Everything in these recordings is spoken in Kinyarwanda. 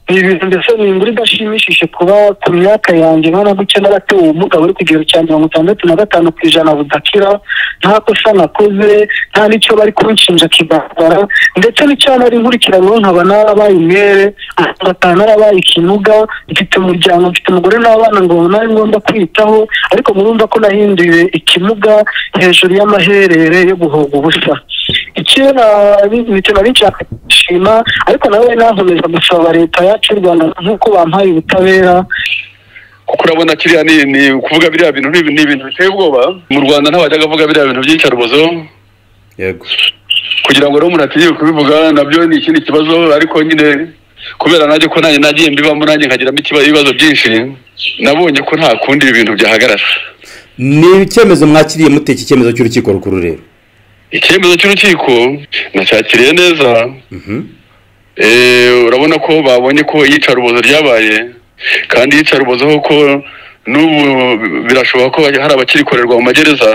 Ni ibintu mbese ni inkuru idashimishije kuba ku myaka yanjye nkana gutya naratewe ubumuga buri kugero cya 65% budakira, nta kosa nakoze, nta n'icyo bari kunshinja kigaragara, ndetse n'icyo nari nkurikiranyweho nkaba narabaye umwere, ngataha narabaye ikimuga, mfite umuryango, mfite umugore n'abana ngo nari ngomba kwitaho, ariko murumva ko nahinduye ikimuga hejuru y'amaherere yo guhoga ubusa. Icyo nari nshaka gushima, ariko nawe nakomeza gusaba leta yacu y'u Rwanda nk'uko bampaye ubutabera. Kuko urabona kiriya ni kuvuga biriya bintu ni ibintu biteye ubwoba. Mu Rwanda ntabajyaga avuga biriya bintu by'iyicarubozo. Yego. Kugira ngo rero umuntu atinye kubivuga nabyo ni ikindi kibazo, ariko nyine kubera nanjye ko nanjye nagiye mbibamo, nanjye nkagiramo ibibazo byinshi, nabonye ko nta kundi ibintu byahagarara. Ni icyemezo mwakiriye mute iki cyemezo cy'urukiko rukuru rero? Icyemezo cy'urukiko nacyakiriye neza. Urabona ko babonye ko iyicarubozo ryabaye, kandi iyicarubozo ko n'ubu birashoboka ko hari abakirikorerwa mu magereza.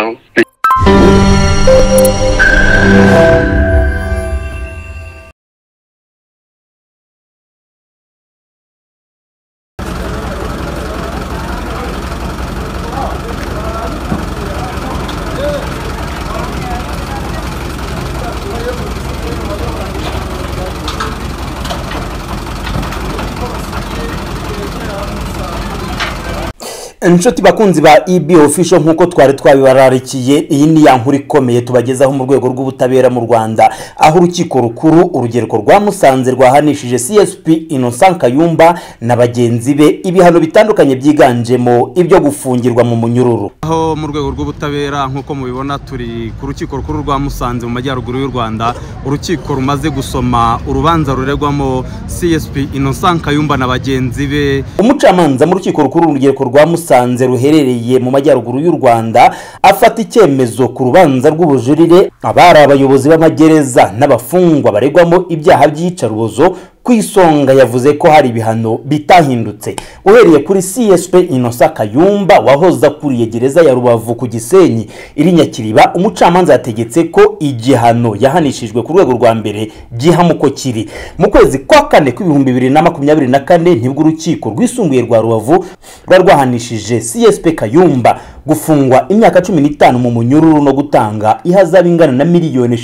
Inshuti bakunzi ba EB Official, nkuko twari twabibararikiye, iyi ni ya nkuru ikomeye tubagezaho mu rwego rw'ubutabera mu Rwanda, aho urukiko rukuru urugereko rwa Musanze rwahanishije CSP Innocent Kayumba na bagenzi be ibihano bitandukanye byiganjemo ibyo gufungirwa mu munyururu. Aho mu rwego rw'ubutabera nkuko mubibona turi ku rukiko rukuru rwa Musanze mu majyaruguru y'u Rwanda, urukiko rumaze gusoma urubanza ruregwamo CSP Innocent Kayumba na bagenzi be. Umucamanza mu rukiko rukuru urugereko rwa Musanze ruherereye mu majyaruguru y'u Rwanda afata icyemezo ku rubanza rw'ubujurire abari abayobozi b'amagereza n'abafungwa baregwamo ibyaha by'iyicarubozo. Ku isonga yavuze ko hari ibihano bitahindutse, uhereye kuri CSP Innocent Kayumba wahoze akuriye gereza ya Rubavu ku Gisenyi iri Nyakiriba. Umucamanza yategetse ko igihano yahanishijwe ku rwego rwa mbere gihamuko kiri. Mu kwezi kwa kane k'2024 nibwo urukiko rwisumbuye rwa Rubavu rwari rwahanishije CSP Kayumba gufungwa imyaka 15 mu munyururu no gutanga ihazabu ingana na 5 miliyoni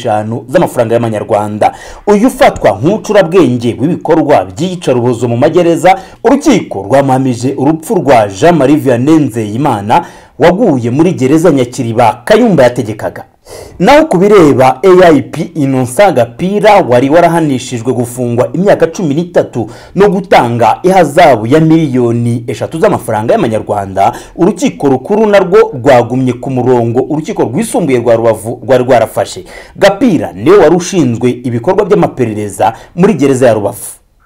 z'amafaranga y'amanyarwanda. Uyu ufatwa nk'umucurabwenge w'ibikorwa by'iyicarubozo mu magereza, urukiko rwamuhamije urupfu rwa Jean Marie Vianney Nzeyimana waguye muri gereza Nyakiriba Kayumba yategekaga. Naho ku bireba AIP Innocent Gapira wari warahanishijwe gufungwa imyaka 13 no gutanga ihazabu ya 3 miliyoni z'amafaranga y'amanyarwanda, urukiko rukuru narwo rwagumye ku murongo urukiko rwisumbuye rwa Rubavu rwari rwarafashe. Gapira niwe wari ushinzwe ibikorwa by'amaperereza muri gereza ya Rubavu.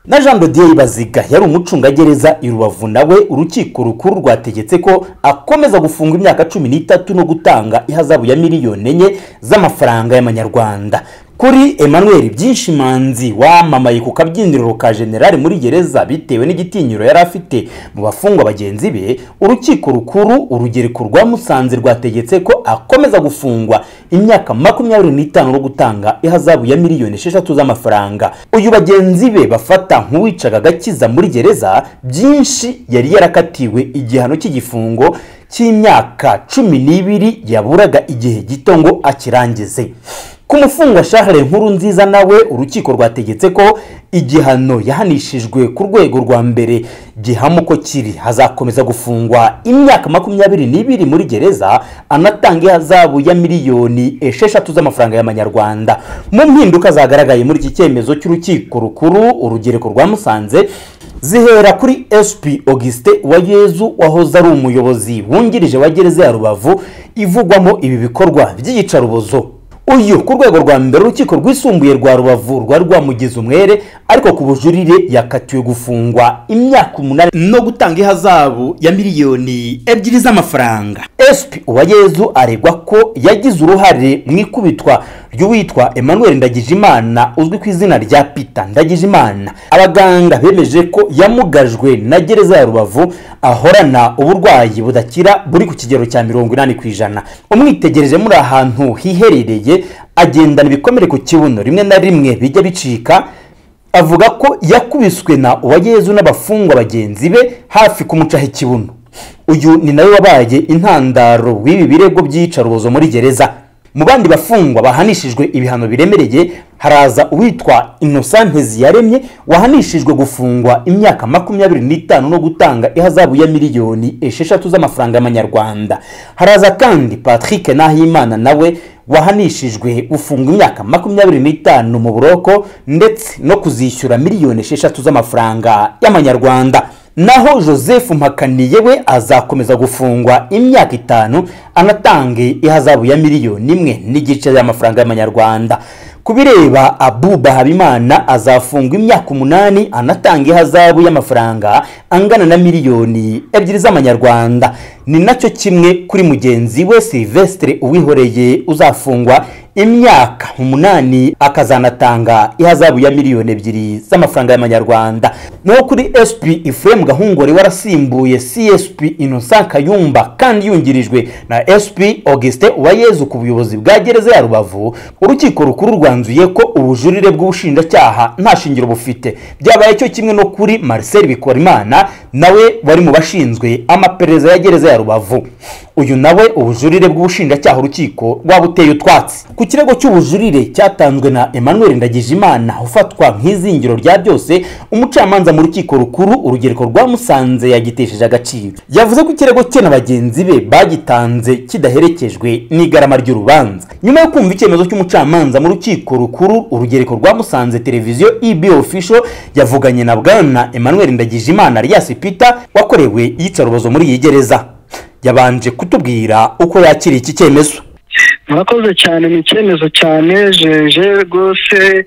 Na Jean de Dieu Baziga yari umucungagereza i Rubavu, nawe urukiko rukuru rwategetse ko akomeza gufungwa imyaka 13 no gutanga ihazabu ya 4 miliyoni z'amafaranga y'amanyarwanda. Kuri Emmanuel Byinshi-Manzi wamamaye ku kabyiniriro ka generali muri gereza bitewe n'igitinyiro yari afite mu bafungwa bagenzi be, urukiko rukuru urugereko rwa Musanze rwategetse ko akomeza gufungwa imyaka 25 no gutanga ihazabu ya 6 miliyoni z'amafaranga. Uyu bagenzi be bafata nk'uwicaga agakiza muri gereza, Byinshi yari yarakatiwe igihano cy'igifungo cy'imyaka 12 yaburaga igihe gito ngo akirangize. Ku mufungwa Charles Nkurunziza nawe urukiko rwategetse ko igihano yahanishijwe ku rwego rwa mbere gihamuko kiri, hazakomeza gufungwa imyaka 22 muri gereza anatanga ihazabu ya 6 miliyoni z'amafaranga y'amanyarwanda. Mu mpinduka zagaragaye muri iki cyemezo cy'urukiko rukuru urugereko rwa Musanze zihera kuri SP Augustin Uwayezu wahoze ari umuyobozi wungirije wa gereza ya Rubavu ivugwamo ibi bikorwa by'iyicarubozo. Uyu ku rwego rwa mbere urukiko rwisumbuye rwa Rubavu rwari rwamugize umwere, ariko ku bujurire yakatiwe gufungwa imyaka 8 no gutanga ihazabu ya 2 miliyoni z'amafaranga. SP Uwayezu aregwa ko yagize uruhare mu ikubitwa ry'uwitwa Emmanuel Ndagijimana uzwi ku izina rya Peter Ndagijimana. Abaganga bemeje ko yamugajwe na gereza ya Rubavu, ahorana uburwayi budakira buri ku kigero cya 80%. Umwitegereje muri ahantu hiherereye agendana ibikomere ku kibuno rimwe na rimwe bijya bicika. Avuga ko yakubiswe na Uwayezu n'abafungwa bagenzi be hafi kumucaho ikibuno. Uyu ni nawe wabaye intandaro w'ibi birego by'iyicarubozo muri gereza. Mu bandi bafungwa bahanishijwe ibihano biremereye haraza uwitwa Innocent Nteziyaremye wahanishijwe gufungwa imyaka 25 no gutanga ihazabu ya 6 miliyoni z'amafaranga y'amanyarwanda. Haraza kandi Patrick Nahimana nawe wahanishijwe gufungwa imyaka 25 mu buroko ndetse no kuzishyura 6 miliyoni z'amafaranga y'amanyarwanda. Naho Joseph Mpakaniye we azakomeza gufungwa imyaka 5 anatange ihazabu ya 1.5 miliyoni y'amafaranga y'amanyarwanda. Ku bireba Abuba Habimana azafungwa imyaka 8 anatanga ihazabu y'amafaranga angana na 2 miliyoni z'amanyarwanda. Ni nacyo kimwe kuri mugenzi we Sylvestre Uwihoreye uzafungwa imyaka 8 akazanatanga ihazabu ya 2 miliyoni z'amafaranga y'amanyarwanda. Naho kuri SP Ephraim Gahungore warasimbuye CSP Innocent Kayumba kandi yungirijwe na SP Augustin Uwayezu ku buyobozi bwa gereza ya Rubavu, urukiko rukuru rwanzuye ko ubujurire bw'ubushinjacyaha nta shingiro bufite. Byabaye cyo kimwe no kuri Marcel Bikorimana nawe wari mu bashinzwe amaperereza ya gereza ya Rubavu. Uyu nawe ubujurire bw'ubushinjacyaha urukiko rwabuteye utwatsi. Ku kirego cy'ubujurire cyatanzwe na Emmanuel Ndagijimana ufatwa nk'izingiro rya byose, umucamanza mu rukiko rukuru urugereko rwa Musanze yagitesheje agaciro. Yavuze ko ikirego cye na bagenzi be bagitanze kidaherekejwe n'igarama ry'urubanza. Nyuma yo kumva icyemezo cy'umucamanza mu rukiko rukuru urugereko rwa Musanze, televiziyo EB Official yavuganye na bwana Emmanuel Ndagijimana alias Peter wakorewe iyicarubozo muri iyi gereza. Yabanje kutubwira uko yakiriye iki cyemezo. Murakoze cyane, ni icyemezo cyanejeje rwose,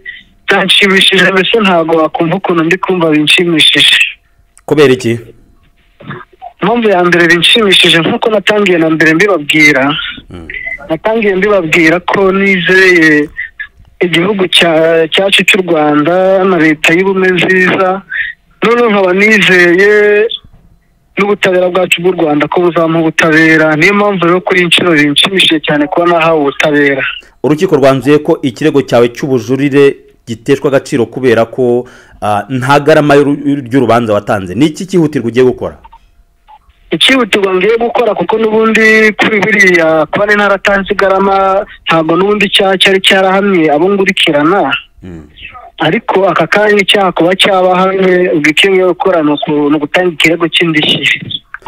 byanshimishije, mbese ntabwo wakumva ukuntu ndi kumva binshimishije. Kubera iki? Impamvu ya mbere binshimishije, nk'uko natangiye na mbere mbibabwira, natangiye mbibabwira ko nizeye igihugu cyacu cy'u Rwanda na leta y'ubumwe nziza, noneho nkaba nizeye n'ubutabera bwacu bw'u Rwanda ko buzampa ubutabera. Niyo mpamvu rero kuri iyi nshuro binshimishije cyane kuba nahawe ubutabera. Urukiko rwanzuye ko ikirego cyawe cy'ubujurire giteshwa agaciro kubera ko nta garama ry'urubanza watanze. Ni iki cyihutirwa ugiye gukora? Icyihutirwa ngiye gukora, kuko n'ubundi kuri biriya kuba nari naratanze igarama, ntabwo n'ubundi icyaha cyari cyarahamye abo ngurikirana, ariko aka kanya icyaha kuba cyabahamye, ubwo icyo ngiye gukora ni ugutanga ikirego cy'indishyi.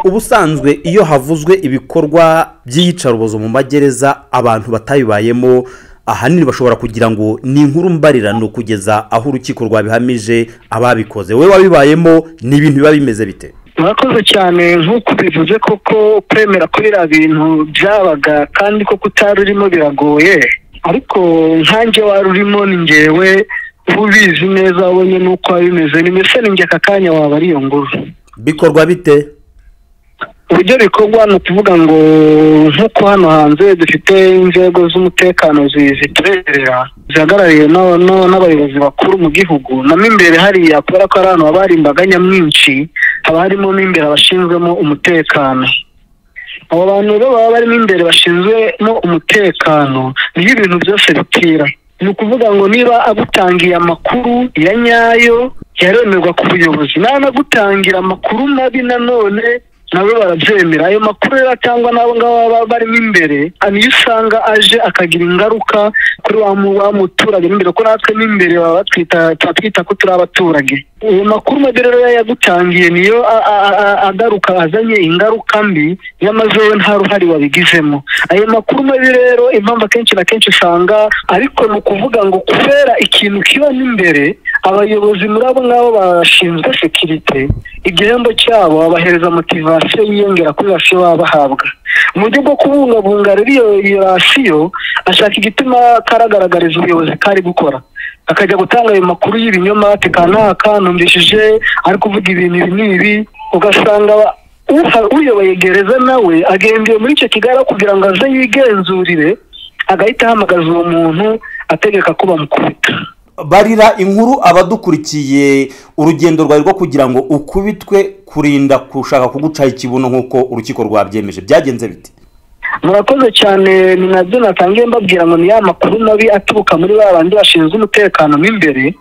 Ubusanzwe iyo havuzwe ibikorwa by'iyicarubozo mu magereza, abantu batabibayemo ahanini bashobora kugira ngo ni inkuru mbarirano kugeza aho urukiko rwabihamije ababikoze. Wowe wabibayemo, ni ibintu biba bimeze bite? Murakoze cyane. Nk'uko bivuze koko, kwemera ko biriya bintu byabaga kandi koko utari urimo biragoye, ariko nkanjye wari urimo, ni ngewe uba ubizi neza, wabonye n'uko biba bimeze. Ni mbese ni njye aka kanya waba ari iyo nguru. Bikorwa bite? Uburyo bikorwa ni ukuvuga ngo nk'uko hano hanze dufite inzego z'umutekano zitureberera, zihagarariwe n'abayobozi bakuru mu gihugu, na mo imbere hariya, kubera ko ari ahantu haba hari imbaga nyamwinshi, haba harimo mo imbere abashinzwemo umutekano. Abo bantu rero baba barimo imbere bashinzwemo umutekano niyo ibintu byose bipfira. Ni ukuvuga ngo niba agutangiye amakuru ya nyayo, yaremerwa ku buyobozi, nanagutangira amakuru mabi nanone nabo barabyemera. Ayo makuru rero atangwa n'abo ngabo baba barimo imbere niyo usanga aje akagira ingaruka kuri wa muturage mo imbere, kuko natwe mo imbere baba batwita, tuba twita ko turi abaturage. Ayo makuru mabi rero yagutangiye niyo agaruka azanye ingaruka mbi, nyamaze wowe nta ruhare wabigizemo. Ayo makuru mabi rero, impamvu akenshi na kenshi usanga, ariko ni ukuvuga ngo kubera ikintu kibamo imbere, abayobozi muri abo ngabo bashinzwe sécurité, igihembo cyabo babahereza motivation yiyongera kuri ration baba bahabwa. Mu buryo bwo kubungabunga rero iyo ration, ashaka igituma karagaragariza ubuyobozi kari gukora, akajya gutanga ayo makuru y'ibinyoma ati kanaka numvishije ari kuvuga ibintu ibi n'ibi, ugasanga uyoboye gereza nawe agendeye muri icyo kigare kugira ngo aze yigenzurire, agahita ahamagaza uwo muntu ategeka ko bamukubita. Barira inkuru abadukurikiye urugendo rwawe rwo kugira ngo ukubitwe, kurinda gushaka kugucaho ikibuno nk'uko urukiko rwabyemeje. Byagenze bite? Murakoze cyane. Ni nabyo natangiye mbabwira ngo ni ya makuru mabi aturuka muri ba bandi bashinzwe umutekano mo imbere.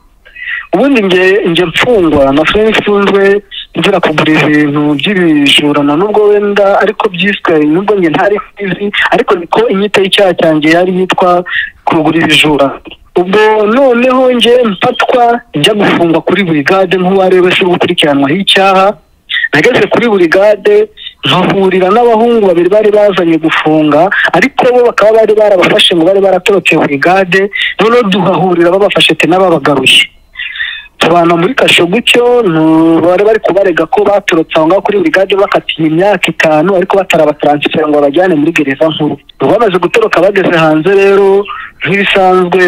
Ubundi nge mfungwa nafunzwe nzira kugura ibintu by'ibijurana, nubwo wenda ariko byiswe, nubwo nge ntari izi, ariko niko inyito y'icyaha cyanjye yari yitwa kugura ibijura. Ubwo noneho nge mfatwa njya gufungwa kuri burigade nk'uwari wese uri gukurikiranwaho icyaha. Nageze kuri burigade nkahurira n'abahungu babiri bari bazanye gufunga, ariko bo bakaba bari barabafashe ngo bari baratorokeye burigade. Noneho duhahurira babafashe te n'ababagaruye, tubana muri kasho gutyo. Bari bari kubarega ko baturutse aho ngaho kuri burigade bakatiye imyaka 5, ariko batarabataransifera ngo babajyane muri gereza nkuru. Bamaze gutoroka bageze hanze rero, nk'ibisanzwe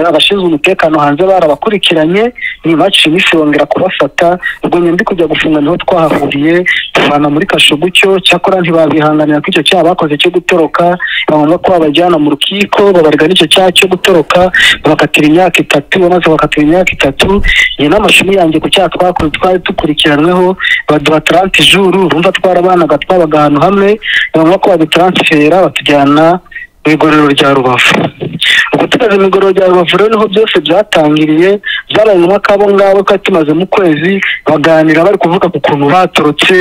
abashinzwe umutekano hanze barabakurikiranye, ntibaciye iminsi bongera kubafata. Ubwo ndi kujya gufunga niho twahahuriye, tuvana muri kasho gutyo. Cyakora ntibabihanganira ko icyo cyaha bakoze cyo gutoroka, bagomba ko babajyana mu rukiko babarega n'icyo cyaha cyo gutoroka, bakatira imyaka 3. Bamaze bakatira imyaka 3, njye n'amashumi yanjye ku cyaha twakoze twari dukurikiranweho baduha 30 jours. Urumva twarabanaga, twabaga ahantu hamwe, bagomba ko badutaransifera batujyana mu igororero rya Rubavu. Ubwo tugeze mu igororero rya Rubavu rero niho byose byatangiriye. Byabaye ngombwa ko abo ngabo twari tumaze mu kwezi baganira, bari kuvuga ku kuntu batorotse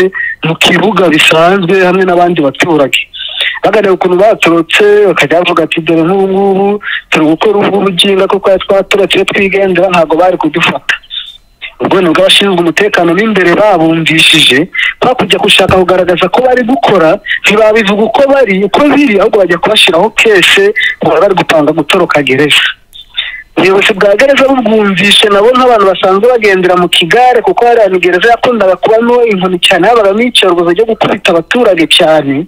mu kibuga bisanzwe hamwe n'abandi baturage. Baganira ukuntu batorotse, bakajya bavuga ati dore nk'ubu ngubu turi gukora ubuginga kuko twatorotse iyo twigendera ntabwo bari kudufata. Ubwo nibwo abashinzwe umutekano b'imbere babumvishije kwa kujya gushaka kugaragaza ko bari gukora, ntibabivuga uko bari uko biri, ahubwo bajya kubashyiraho kese ngo bari gupanga gutoroka gereza. Ubuyobozi bwa gereza bubwumvishe nabo nk'abantu basanzwe bagendera mu kigare, kuko hariya gereza yakundaga kubamo inkoni cyane, habagamo iyicarubozo ryo gukubita abaturage cyane.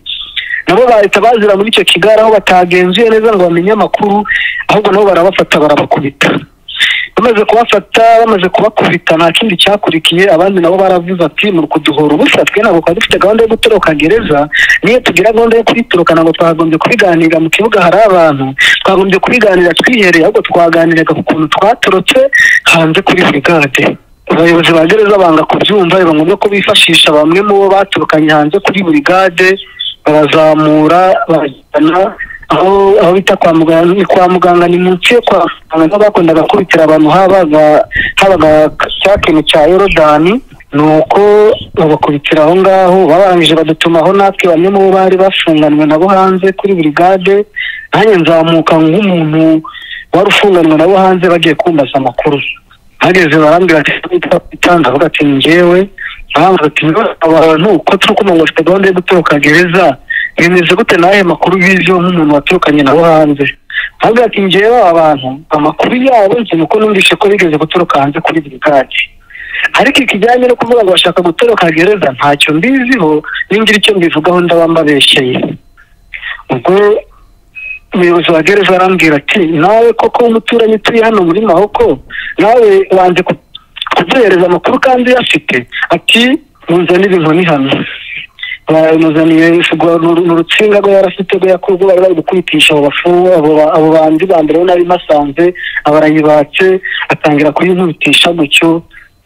Nabo bahita bazira muri icyo kigare aho batagenzuye neza ngo bamenye amakuru, ahubwo nabo barabafata barabakubita. Bamaze kubafata, bamaze kubakubita, nta kindi cyakurikiye. Abandi nabo baravuze ati muri kuduhora ubusa, twe ntabwo twari dufite gahunda yo gutoroka gereza, niyo tugira gahunda yo kuyitoroka ntabwo twagombye kubiganira mu kibuga hari abantu, twagombye kubiganira twihereye, ahubwo twaganiraga ku kuntu twatorotse hanze kuri burigade. Abayobozi ba gereza banga kubyumva, biba ngombwa ko bifashisha bamwe mu bo baturukanye hanze kuri burigade, barazamura barajyana aho bita kwa muganga. Ni kwa muganga, ni munsi yo kwa muganga bakundaga kubitira abantu, habaga cya kintu cya Yorodani, nuko babakubitira aho ngaho. Babarangije badutumaho natwe bamwe mu bo bari bafunganwe nabo hanze kuri burigade. Nanjye nzamuka nk'umuntu wari ufunganwe nabo hanze, bagiye kumbaza amakuru. Hageze barambwira ati ndavuga ati njyewe, barambwira ati abantu ko turi kumva ngo bafite gahunda yo gutoroka gereza, bimeze gute nawe makuru y'ibyo nk'umuntu waturukanye nabo hanze? Avuga ati njyewe abantu amakuru yabo nzi nuko numvise ko bigeze gutoroka hanze kuri burigade, ariko ikijyanye no kuvuga ngo bashaka gutoroka gereza ntacyo mbiziho, ningira icyo mbivugaho ndaba mbabeshyeye. Ubwo umuyobozi wa gereza arambwira ati nawe koko w'umuturanyi utuye hano muri Mahoko, nawe wanze kuduhereza amakuru kandi uyafite? Ati munzanire inkoni hano. Bamuzaniye n'urutsinga rwo yari afite rwo yakurwa bari bari gukwitisha abo bafungwa, abo bandi ba mbere nari masanze abarayibatse, atangira kuyinkubitisha gutyo.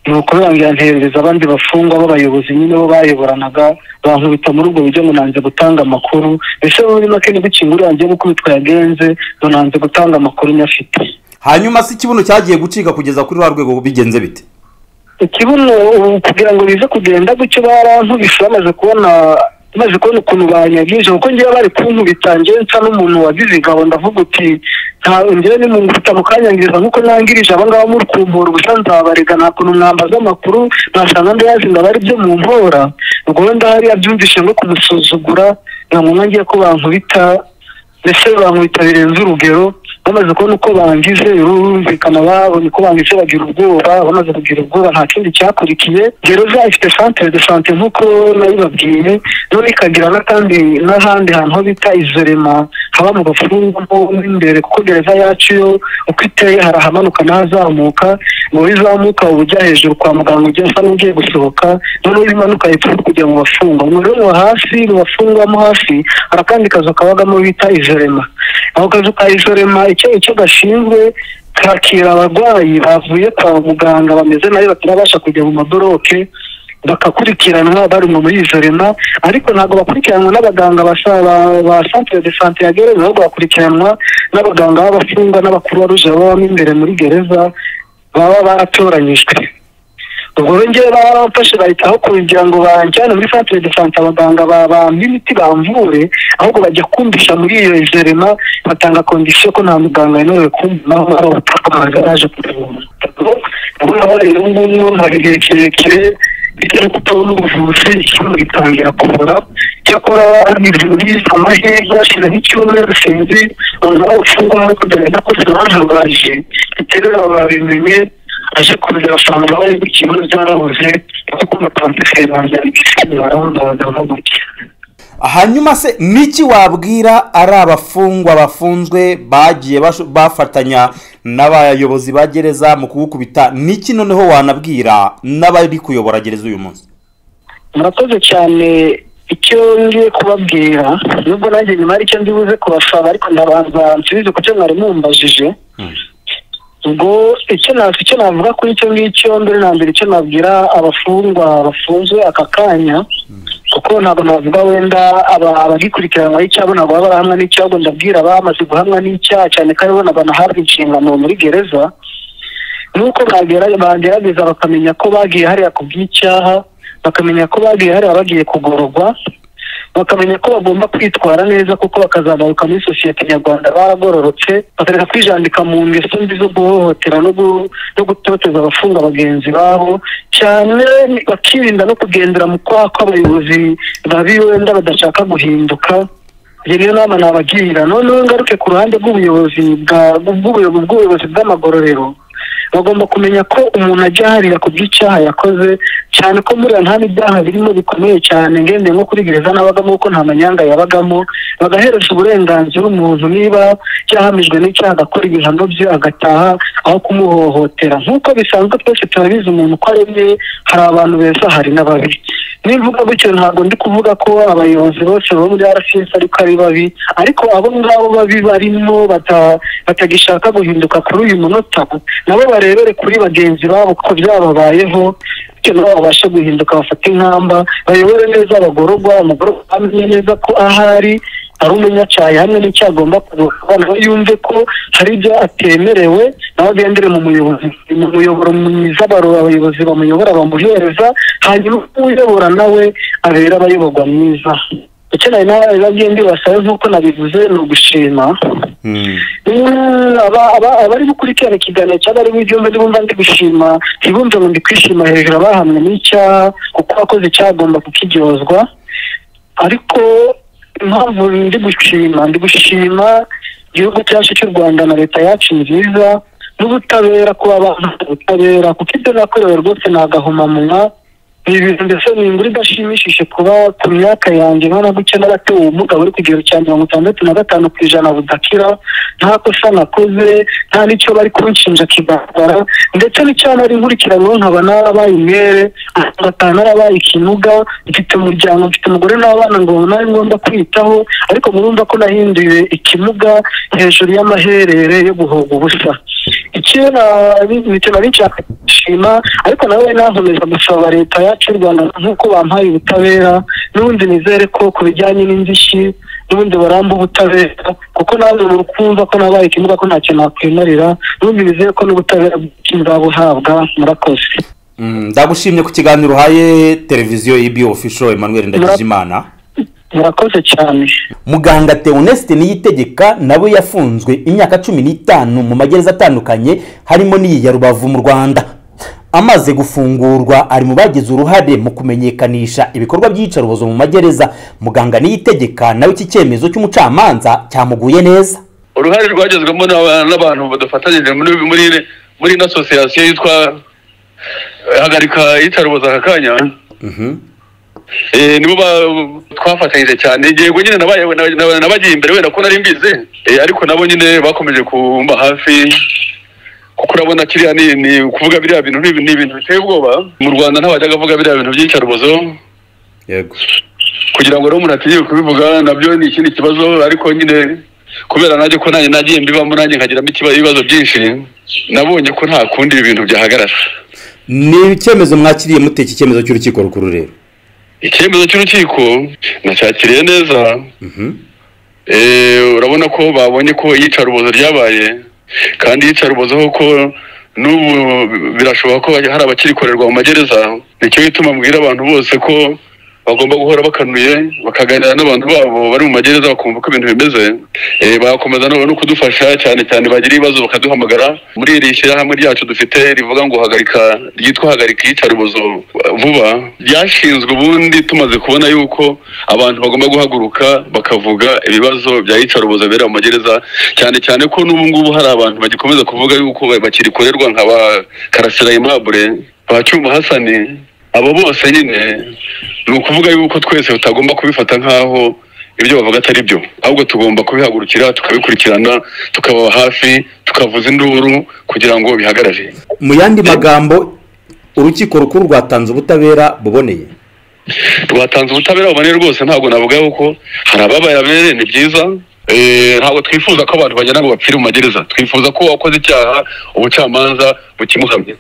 Nuko birangira nterereza abandi bafungwa b'abayobozi nyine bo bayoboranaga, bankubita muri ubwo buryo ngo nanze gutanga amakuru. Ese muri make nibwo inkuru yanjye yo gukubitwa yagenze, ngo nanze gutanga amakuru nyafite. Hanyuma se ikibuno cyagiye gucika kugeza kuri rwa rwego bigenze bite? Ikibuno kugira ngo bize kugenda gutyo barankubise, bamaze kubona ukuntu banyagije, kuko ngewe bari kunkubita ngewe nsa n'umuntu wagize ingabo, ndavuga uti ngewe nimungufita mukanyangiriza nk'uko nangirije aba ngaba muri kumpora ubusa nzabarega, nta kuntu mwambaza amakuru mwasanga ndayazi ngo aba ari byo mumpora. Ubwo wenda hariya byumvishe nko kumusuzugura, nka ngiye ko bankubita, mbese bankubita birenze urugero. Bamaze kubona uko bangize, birumvikana babonye uko bangize bagira ubwoba. Bamaze kugira ubwoba nta kindi cyakurikiye. Gereza ifite centre de santé nk'uko nabibabwiye, none ikagira n'akandi n'ahandi hantu ho bita izorema haba mu bafungwa mo imbere, kuko gereza yacu yo uko iteye hari ahamanuka n'ahazamuka. Ngo bizamuka uba ujya hejuru kwa muganga ujya usa n'ugiye gusohoka, noneho ibimanuka hepfo kujya mu bafungwa. Ngo rero hasi mu bafungwamo hasi hari akandi kazu kabagamo bita izorema. Ako kazu ka izorema icyo gashinzwe kakira abarwayi bavuye kwa muganga bameze nabi batarabasha kujya mu maboroke, Bakakurikiranwa bari muri isolema, ariko ntabwo bakurikiranwa n'abaganga ba centre de santé ya gereza, ahubwo bakurikiranwa n'abaganga b'abafungwa n'abakuru baruje babamo imbere muri gereza baba baratoranyijwe. Ubwo rero njyewe baramfashe bahita kugira ngo banjyane muri centre de santé abaganga bampa imiti bamvure, ahubwo bajya kumvisha muri iyo isolema, batanga condition ko nta muganga wemerewe kumva aho baje kuvura. Ubu ngubu hari igihe kirekire bitewe no kutabona ubuvuzi, ikibazo gitangira kuvura. Cyakora ibyo amahirwe hashize nk'icyumweru sinzi abantu b'abafungwa ariko ndagenda kose bajangaje bitewe babimenye aje kuza basanga bari ikibazo cyarabuze kuko amatansiyo banjye barambaza gutya. Hanyuma se niki wabwira ari abafungwa bafunzwe bagiye bafatanya n'abayobozi ba gereza mu kugukubita, niki noneho wanabwira n'abari kuyobora gereza uyu munsi? Murakoze cyane. Icyo ngiye kubabwira nubwo nanjye nyuma hari icyo ndibuze kubasaba, ariko ndabanza nsubize ku cyo mwari mumbajije. Ubwo icyo navuga kuri icyo ngicyo, mbere na mbere icyo nabwira abafungwa bafunzwe aka kanya, kuko ntabwo navuga wenda abagikurikiranwa icyaha ntabwo baba barahamwa n'icyaha, ahubwo ndabwira abamaze guhamwa n'icyaha cyane ko aribo banahabwa inshingano muri gereza, nuko bagerageza bakamenya ko bagiye hariya ku bw'icyaha, bakamenya ko bagiye hariya bagiye kugororwa, bakamenya ko bagomba kwitwara neza kuko bakazagaruka muri sosiyete nyarwanda baragororotse, bakareka kwijandika mu ngeso mbi zo guhohotera no gutoteza abafunga bagenzi babo, cyane bakirinda no kugendera mu kwaha kw'abayobozi babi wenda badashaka guhinduka. Iyo niyo nama nabagira. Noneho ngaruke ku ruhande rw'ubuyobozi bw'ubuyobozi bw'amagororero, bagomba kumenya ko umuntu ajya hariya ku bw'icyaha yakoze, cyane ko muri nta n'ibyaha birimo bikomeye cyane ngende nko kuri gereza nabagamo kuko nta manyanga yabagamo, bagahereza uburenganzira umuntu niba cyahamijwe n'icyaha agakora ibihano bye agataha aho kumuhohotera. Nk'uko bisanzwe twese turabizi umuntu uko aremye, hari abantu beza hari n'ababi. Nimvuga gutyo ntabwo ndi kuvuga ko abayobozi bose bo muri RCS ariko ari babi, ariko abo ngabo babi barimo batagishaka guhinduka kuri uyu munota, nabo barebere kuri bagenzi babo ko byababayeho, bityo nabo babashe guhinduka bafate inkamba, bayobore neza abagororwa, umugororwa amenye neza ko ahari ari umunyacyaha hamwe n'icyaha agomba kubohwa, nawe yumve ko hari ibyo atemerewe, nawe agendere mu muyoboro mwiza abayobozi bamuyobora bamuhereza, hanyuma uyobora nawe abera abayoborwa mwiza. Icyo nari nababwiye ndibasabe nk'uko nabivuze ni ugushima abari gukurikirana ikiganiro cyangwa ari bubyumve ndibumva ndi gushima, ntibumve ngo ndi kwishima hejuru abahamwe n'icyaha, kuko uwakoze icyaha agomba kukiryozwa. Ariko impamvu ndi gushima igihugu cyacu cy'u Rwanda na leta yacu nziza n'ubutabera, kuba abantu ubutabera, kuko ibyo nakorewe rwose ni agahomamunwa. Ibintu mbese ni inkuru idashimishije kuba ku myaka yanjye nkana gutya naratewe ubumuga buri ku kigero cya 65% budakira, nta kosa nakoze, nta n'icyo bari kunshinja kigaragara, ndetse n'icyaha nari nkurikiranyweho nkaba narabaye umwere, ngataha narabaye ikimuga, mfite umuryango, mfite umugore n'abana ngo nari ngomba kwitaho, ariko murumva ko nahinduye ikimuga hejuru y'amaherere yo guhoga ubusa. Icyo nari nshaka gushima, ariko nawe nakomeza gusaba leta yacu y'u Rwanda nk'uko bampaye ubutabera, n'ubundi nizere ko ku bijyanye n'indishyi n'ubundi baramba ubutabera, kuko nawe muri kumva ko nabaye ikimuga ko ntacyo nakwimarira, n'ubundi nizere ko n'ubutabera nzabuhabwa. Murakoze. Ndagushimye ku kiganiro uhaye televiziyo EB Official Emmanuel Ndagijimana. Murakoze cyane. Muganga Theoneste Niyitegeka nawe yafunzwe imyaka 15 mu magereza atandukanye harimo n'iyi ya Rubavu mu Rwanda. Amaze gufungurwa ari mu bagize uruhare mu kumenyekanisha ibikorwa by'iyicarubozo mu magereza. Muganga Niyitegeka nawe iki cyemezo cy'umucamanza cyamuguye neza. Uruhare rwagezwemo n'abantu badufatanyije muri ino association yitwa Hagarika Iyicarubozo aka kanya. Nibo twafatanyije cyane. Yego nyine nabagiye imbere wenda ko nari mbizi, ariko nabo nyine bakomeje kumba hafi, kuko urabona kiriya ni kuvuga biriya bintu ni ibintu biteye ubwoba. Mu Rwanda ntabajyaga avuga biriya bintu by'iyicarubozo. Yego, kugira ngo rero umuntu atinyuke kubivuga nabyo ni ikindi kibazo, ariko nyine kubera nanjye ko nanjye nagiye mbibamo, nanjye nkagiramo ibibazo byinshi, nabonye ko nta kundi ibintu byahagarara. Ni icyemezo mwakiriye mute iki cyemezo cy'urukiko rukuru rero? Icyemezo cy'urukiko nacyakiriye neza. Urabona ko babonye ko iyicarubozo ryabaye, kandi iyicarubozo ko n'ubu birashoboka ko hari abakirikorerwa mu magereza. Nicyo gituma mbwira abantu bose ko bagomba guhora bakanuye, bakaganira n'abantu babo bari mu magereza, bakumva ko ibintu bimeze. Bagakomeza no kudufasha, cyane cyane bagira ibibazo bakaduhamagara muri iri shyirahamwe ryacu dufite rivuga ngo hagarika, ryitwa Hagarika Iyicarubozo Vuba, ryashinzwe ubundi tumaze kubona yuko abantu bagomba guhaguruka bakavuga ibibazo bya iyicarubozo bibera mu magereza, cyane cyane ko n'ubu ngubu hari abantu bagikomeza kuvuga yuko bakirikorerwa nka ba Karasira Aimable, ba Cyuma Hasani. Abo bose nyine ni ukuvuga yuko twese tutagomba kubifata nk'aho ibyo bavuga atari byo, ahubwo tugomba kubihagurukira, tukabikurikirana, tukababa hafi, tukavuza induru kugira ngo bihagarare. Mu yandi magambo, urukiko rukuru rwatanze ubutabera buboneye. Rwatanze ubutabera buboneye rwose. Ntabwo navuga yuko hari ababaye abere, ni byiza. Ntabwo twifuza ko abantu bagenda ngo bapfire mu magereza. Twifuza ko uwakoze icyaha ubucamanza bukimuhamye.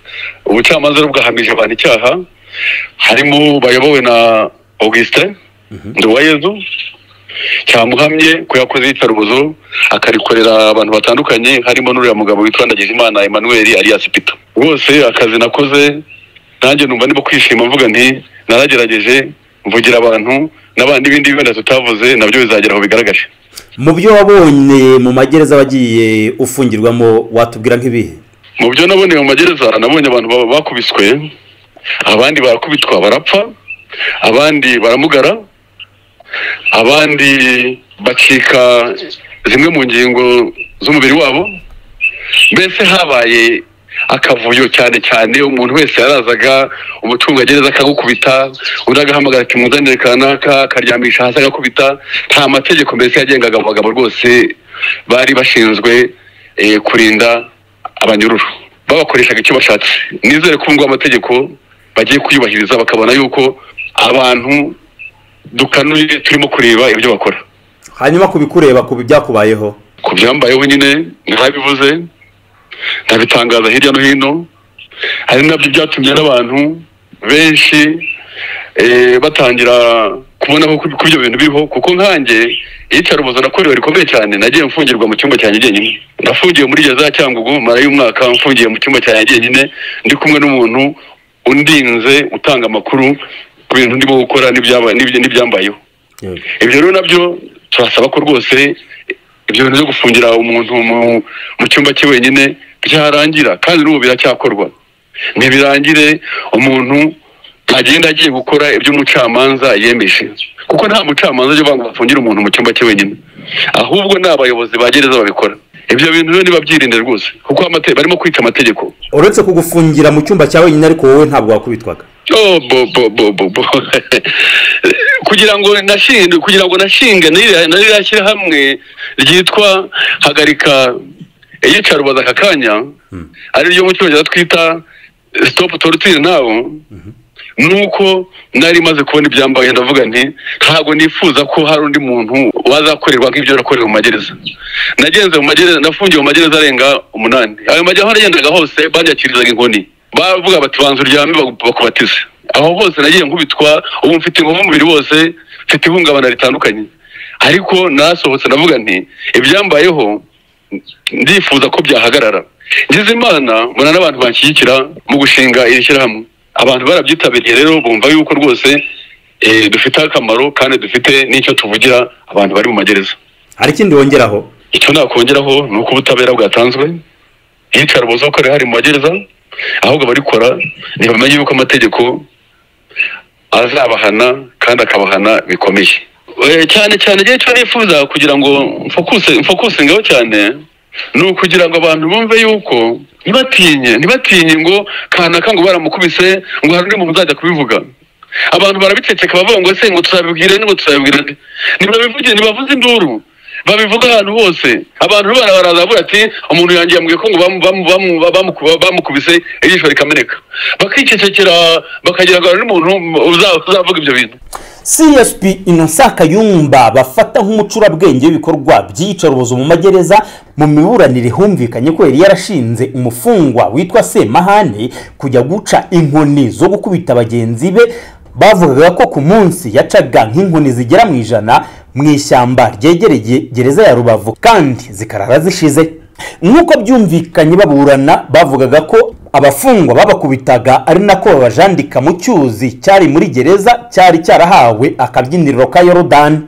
Ubucamanza bwahamije abantu icyaha, harimo bayobowe na Augustin Nduwayezu, cyamuhamye ko yakoze iyicarubozo akarikorera abantu batandukanye, harimo n'uriya mugabo witwa Ndagijimana Emmanuel alias Peter. Rwose akazi nakoze nanjye numva ndimo kwishima, mvuga nti naragerageje mvugira abantu n'abandi, ibindi wenda tutavuze nabyo bizagera aho bigaragaje. Mu byo wabonye mu magereza wagiye ufungirwamo, watubwira nk'ibihe? Mu byo nabonye mu magereza, nabonye abantu bakubiswe, abandi barakubitwa barapfa, abandi baramugara, abandi bacika zimwe mu ngingo z'umubiri wabo. Mbese habaye akavuyo cyane cyane, umuntu wese yarazaga umucungagereza akagukubita, undi agahamagara ati muzanire kanaka, akaryamisha hasi agakubita. Nta mategeko mbese yagengaga abagabo rwose bari bashinzwe kurinda abanyururu, babakoreshaga icyo bashatse. Nizere ko ubu amategeko bagiye kuyubahiriza, bakabona yuko abantu dukanuye turimo kureba ibyo bakora. Hanyuma kubikureba, ku byakubayeho? Ku byambayeho nyine narabivuze, ndabitangaza hirya no hino, hari nabyo byatumye n'abantu benshi batangira kubona ko ibyo bintu biriho. Kuko nkanjye iyicarubozo nakorewe rikomeye cyane, nagiye mfungirwa mu cyumba cyanjye jyenyine. Nafungiye muri gereza ya Cyangugu mara y'umwaka, mfungiye mu cyumba cyanjye jyenyine, ndi kumwe n'umuntu undinze utanga amakuru ku bintu ndimo gukora n'ibyambayeho. Ibyo rero nabyo turasaba ko rwose ibyo bintu byo gufungira umuntu mu cyumba cye wenyine byarangira, kandi n'ubu biracyakorwa. Ntibirangire, umuntu agenda agiye gukora ibyo umucamanza yemeje, kuko nta mucamanza ujya ngo bafungire umuntu mu cyumba cye wenyine, ahubwo ni abayobozi ba gereza babikora. Ibyo bintu rero nibabyirinde rwose, kuko barimo kwica amategeko. Uretse kugufungira mu cyumba cya wenyine, ariko wowe ntabwo wakubitwaga? Oh, bo bo bo bo bo kugira ngo nashinge n'iriya shyirahamwe ryitwa Hagarika Iyicarubozo aka kanya, ari ryo mu cyongereza twita Stop Torture Now, nuko nari maze kubona ibyambaye, ndavuga nti ntabwo nifuza ko hari undi muntu wazakorerwa nk'ibyo nakorewe mu magereza. Nagenze mu magereza, nafungiwe mu magereza arenga 8. Ayo magereza aho nagendaga hose banyakirizaga inkoni, bavuga bati banza uryame bakubatize. Aho hose nagiye nkubitwa, ubu mfite inkovu umubiri wose, mfite ihungabana ritandukanye. Ariko nasohotse ndavuga nti ibyambayeho ndifuza ko byahagarara. Ngize Imana mbona n'abantu banshyigikira mu gushinga iri shyirahamwe. Abantu barabyitabiriye rero, bumva yuko rwose dufite akamaro kandi dufite n'icyo tuvugira abantu bari mu magereza. Hari ikindi wongeraho? Icyo nakongeraho ni uko ubutabera bwatanzwe, iyicarubozo ko rihari mu magereza, ahubwo abarikora ntibamenye yuko amategeko azabahana kandi akabahana bikomeye. Cyane cyane igihe cyo nifuza kugira ngo mfokusingeho cyane ni ukugira ngo abantu bumve yuko ntibatinye ngo kanaka ngo baramukubise, ngo hari undi muntu uzajya kubivuga. Abantu barabiceceka bavuga ngo se ngo tuzabibwire, ngo tuzabibwire. Nibabivuge, nibavuze induru, babivuga ahantu hose. Abantu baraza bavuga ati umuntu yanjye yambwiye ko ngo bamukubise ijisho rikameneka, bakicecekera bakagira ngo hari umuntu uzavuga ibyo bintu. CSP Innocent Kayumba bafata nk'umucurabwenge w'ibikorwa by'iyicarubozo mu magereza, mu miburanire humvikanye ko yari yarashinze umufungwa witwa Semahane kujya guca inkoni zo gukubita bagenzi be. Bavugaga ko ku munsi yacaga nk'inkoni zigera mu 100 mu ishyamba ryegereye gereza ya Rubavu kandi zikarara zishize. Nk'uko byumvikanye baburana, bavugaga ko abafungwa babakubitaga ari nako babajandika mu cyuzi cyari muri gereza cyari cyarahawe akabyiniriro ka Yorodani.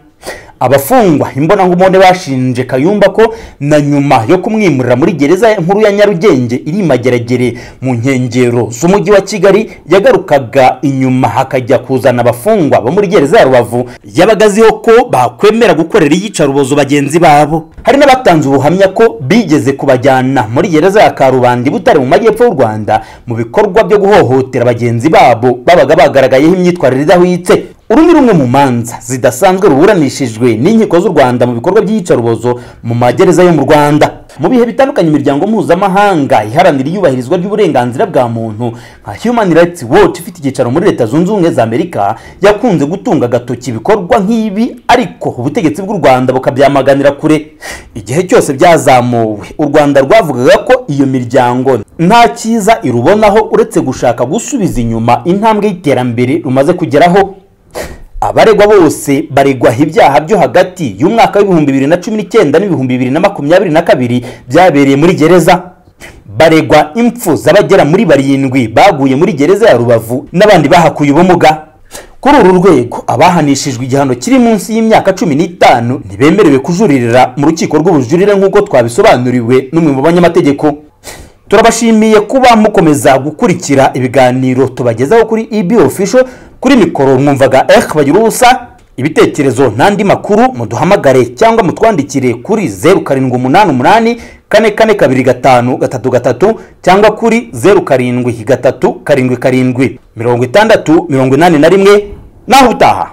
Abafungwa imbonankubone bashinje Kayumba ko na nyuma yo kumwimurira muri gereza nkuru ya Nyarugenge iri Mageragere mu nkengero z'umujyi wa Kigali, yagarukaga inyuma hakajya kuzana abafungwa bo muri gereza ya Rubavu yabaga aziho ko bakwemera gukorera iyicarubozo bagenzi babo. Hari n'abatanze ubuhamya ko bigeze kubajyana muri gereza ya Karubanda i Butare mu majyepfo y'u Rwanda mu bikorwa byo guhohotera bagenzi babo babaga bagaragayeho imyitwarire idahwitse. Uru ni rumwe mu manza zidasanzwe ruburanishijwe n'inkiko z'u Rwanda mu bikorwa by'iyicarubozo mu magereza yo mu Rwanda. Mu bihe bitandukanye imiryango mpuzamahanga iharanira iyubahirizwa ry'uburenganzira bwa muntu nka Human Rights Watch ifite icyicaro muri Leta Zunze Ubumwe za Amerika yakunze gutunga agatoki ibikorwa nk'ibi, ariko ubutegetsi bw'u Rwanda bukabyamaganira kure. Igihe cyose byazamuwe, u Rwanda rwavugaga ko iyo miryango nta cyiza irubonaho uretse gushaka gusubiza inyuma intambwe y'iterambere rumaze kugeraho. Abaregwa bose baregwa ibyaha byo hagati y'umwaka w'ibihumbi 2019 n'ibihumbi 2022 byabereye muri gereza. Baregwa impfu z'abagera muri 7 baguye muri gereza ya Rubavu n'abandi bahakuye ubumuga. Kuri uru rwego abahanishijwe igihano kiri munsi y'imyaka 15 ntibemerewe kujuririra mu rukiko rw'ubujurire nk'uko twabisobanuriwe n'umwe mu banyamategeko. Turabashimiye kuba mukomeza gukurikira ibiganiro tubagezaho kuri EB Official. Kuri mikoro mwumvaga bagira ubusa. Ibitekerezo n'andi makuru muduhamagare cyangwa mutwandikire kuri 0788 4425 333 cyangwa kuri 0737 77 61. Naho utaha.